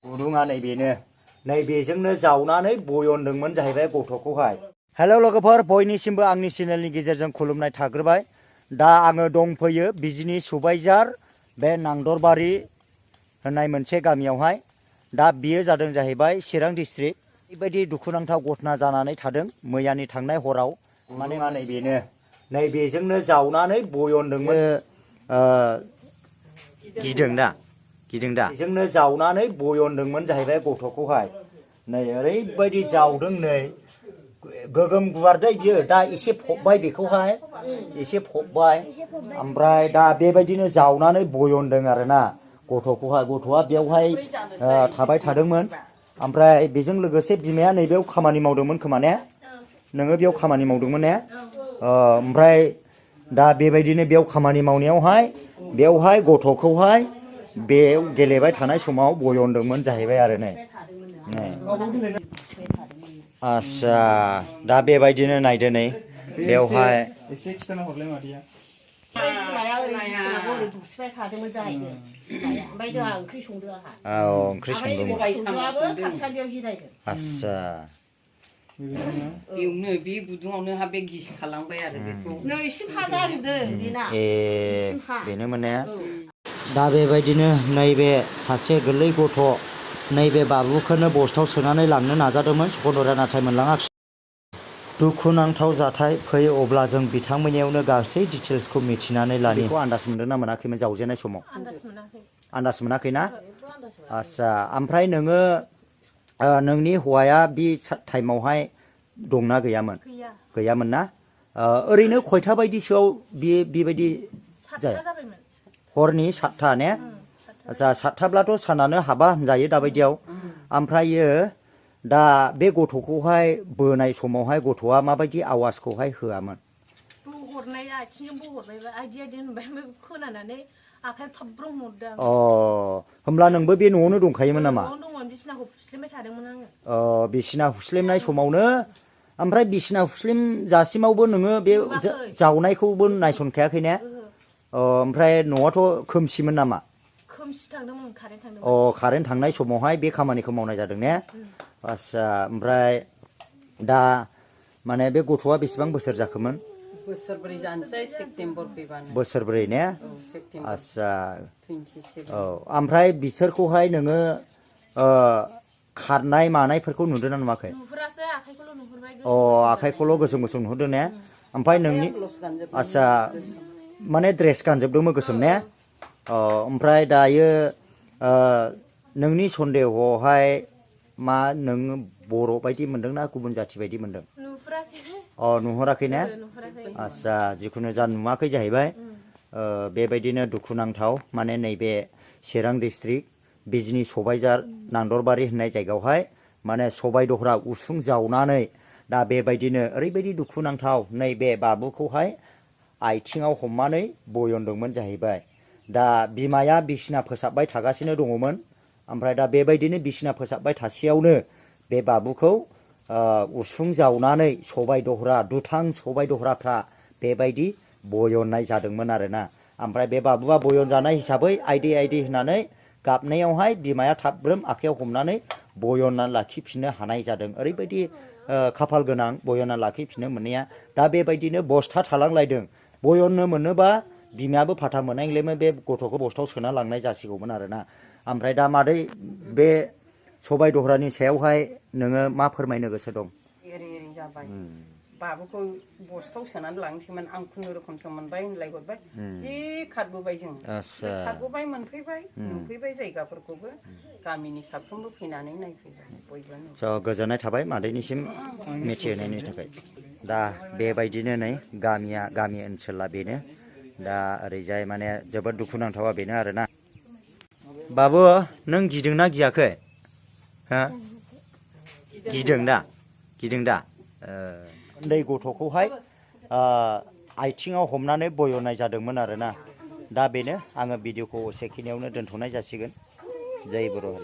गुदुङा नैबेजोंनो जावनानै बयनदोंमोन जाहैबाय गथ'खौहाय। हेलौ लोगोफोर, बयनिसिमबो आंनि चेनेलनि गेजेरजों खुलुमनाय थाग्रोबाय। दा आङो दंफैयो बिजिनि सुबाइजार बे नांदरबारि होननाय मोनसे गामियावहाय। दा बियो जादों जाहैबाय चिरां डिस्ट्रिक्ट। बेबायदि दुखुनांथाव घटना जानानै थादों मैयानि थांनाय हराव। माने नैबेजोंनो जावनानै बयनदोंमोन। गिदों दा बेजोंनो जावनानै बयनदोंमोन जाहैबाय गथ'खौहाय। नै ओरैबायदि जावदों, नै गोगोम गुवार दै बियो। दा एसे फबबाय बेखौहाय, एसे फबबाय। ओमफ्राय दा बेबायदिनो जावनानै बयनदों आरोना गथ'खौहाय। गथ'आ बेवहाय थाबाय थादोंमोन। ओमफ्राय बेजों लोगोसे बिमाया नैबेयाव खामानि मावदोंमोन खोमा ने? नोङो बेयाव खामानि मावदोंमोन ने? ओमफ्राय दा बेबायदिनो बेयाव खामानि मावनायावहाय बेवहाय गथ'खौहाय बेयाव गेलेबाय थानाय समाव बयनदोंमोन जाहैबाय आरो नै। आस्सा, दा बेबायदिनो नायदो नै बेवहाय। एसे खिथाना हरलाय मादैया। औ, ओंख्रि संदोंमोन। आस्सा। बेयावनो बे गुदुङावनो बे गिसि खालामबाय आरो बेखौ। नै इसिंखा जाजोबदों बेना। बेनोमोन ने? दा बेबायदिनो नैबे सासे गोरलै गथ' नैबे बाबुखौनो बस्थायाव सोनानै लांनो नाजादोंमोन सख'दरा, नाथाय मोनलाङाखिसै। दुखुनांथाव जाथाय। फैयो अब्ला जों बिथांमोननियावनो गासै डिटेल्सखौ मिथिनानै लानि। बेखौ आन्दाज मोनदों ना मोनाखैमोन जावजेननाय समाव? आन्दाज मोनाखै ना? आस्सा, ओमफ्राय नोङो नोंनि हौवाया बे टाइमावहाय दंना गैयामोन? गैयामोन ना? ओरैनो खयथा बायदिसोआव बेबायदि जाया? हरनि 7था ने? आच्चा, 7थाब्लाथ' सानानो हाबा होनजायो दाबायदियाव। ओमफ्रायो दा बे गथ'खौहाय बोनाय समावहाय गथ'आ माबायदि आवाजखौहाय होआमोन? बोहरनाय, आथिंजों बोहरनायबा आइदि होनबाय, ओमफ्राय खोनानानै आखाइयाव थाब्रोम हरदों। होमब्ला नोंबो बे न'आवनो दंखायोमोन नामा? न'आवनो दंमोन, बिसिनाखौ फुस्लिमबाय थादोंमोन आङो। बिसिना हुस्लिमनाय समावनो? ओमफ्राय बिसिना हुस्लिम जासिमावबो नोङो बे जावनायखौबो नायसनखायाखै ने? ओमफ्राय न'आथ' खोमसिमोन नामा? खोमसि थांदोंमोन, कारेन्ट थांदोंमोन। कारेन्ट थांनाय समावहाय बे खामानिखौ मावनाय जादों ने? आस्सा, ओमफ्राय दा माने बे गथ'आ बेसेबां बोसोर जाखोमोन? बोसोरब्रै जानोसै सेप्तेम्बर फैबानो। बोसोरब्रै ने? सेप्तेम्बर। आस्सा। 27। औ, ओमफ्राय बिसोरखौहाय नोङो खारनाय मानायफोरखौ नुदों ना नुवाखै? नुफेरासै, आखाइखौल' नुहुरबाय। आखाइखौल' गोसोम गोसोम नुहुरदों ने? ओमफ्राय नोंनि आस्सा, माने ड्रेस गानजोबदोंमोन गोसोम ने? ओमफ्राय दायो नोंनि सन्देहआवहाय मा, नों बर' बायदि मोनदों ना गुबुन जाथि बायदि मोनदों? नुफेरासै। नुहराखै ने? नुफेराखै। आस्सा, जिखुनु जा नुवाखै जाहैबाय। बेबायदिनो दुखुनांथाव, माने नैबे चिरां डिस्ट्रिक्ट बिजिनि सुबाइजार नांदरबारि होननाय जायगायावहाय माने सबाय दह्रा उसुं जावनानै दा बेबायदिनो ओरैबायदि दुखुनांथाव नैबे बाबुखौहाय आथिङाव हमनानै बयनदोंमोन जाहैबाय। दा बिमाया बिसिना फोसाबबाय थागासिनो दङमोन। ओमफ्राय दा बेबायदिनो बिसिना फोसाबबाय थासेयावनो बे बाबुखौ उसुं जावनानै सबाय दह्रा, दुथां सबाय दह्राफ्रा बेबायदि बयननाय जादोंमोन आरोना। ओमफ्राय बे बाबुआ बयन जानाय हिसाबै आइदि आइदि होननानै गाबनायावहाय बिमाया थाबब्रोम आखाइयाव हमनानै बयननानै लाखिफिननो हानाय जादों। ओरैबायदि खाफाल गोनां बयनना लाखिफिननो मोननाया। दा बेबायदिनो बस्था थालांलायदों। बयननो मोनोबा बिमायाबो फाथा मोननायलायमोन, बे गथ'खौ बस्थायाव सोना लांनाय जासिगौमोन आरोना। ओमफ्राय दा मादै, बे सबाय दह्रानि सायावहाय नोङो मा फोरमायनो गोसो दं? एरै जाबाय। बाबुखौ बस्थायाव सोनानै लांसैमोन, आं खुनुरुखुमसो मोनबाय होनलायहरबाय। जि खारबोबाय जों। खारबोबाय, मोनफैबाय, नुफैबाय जायगाफोरखौबो। गामिनि साफ्रोमबो फैनानै नायफैबाय, बयबो। गोजोननाय थाबाय मादैनिसिम मिथिहोनायनि थाखाय। दा बेबायदिनो नै गामि ओनसोला बेनो। दा ओरैजाय माने जोबोद दुखुनांथावा बेनो आरोना। बाबु, नों गिदोंना गियाखै? हो? गिदों दा? उन्दै गथ'खौहाय आथिङाव हमनानै बयननाय जादोंमोन आरोना। दा बेनो, आङो भिडिअखौ एसेखिनियावनो दोनथ'नाय जासिगोन। जै बर'।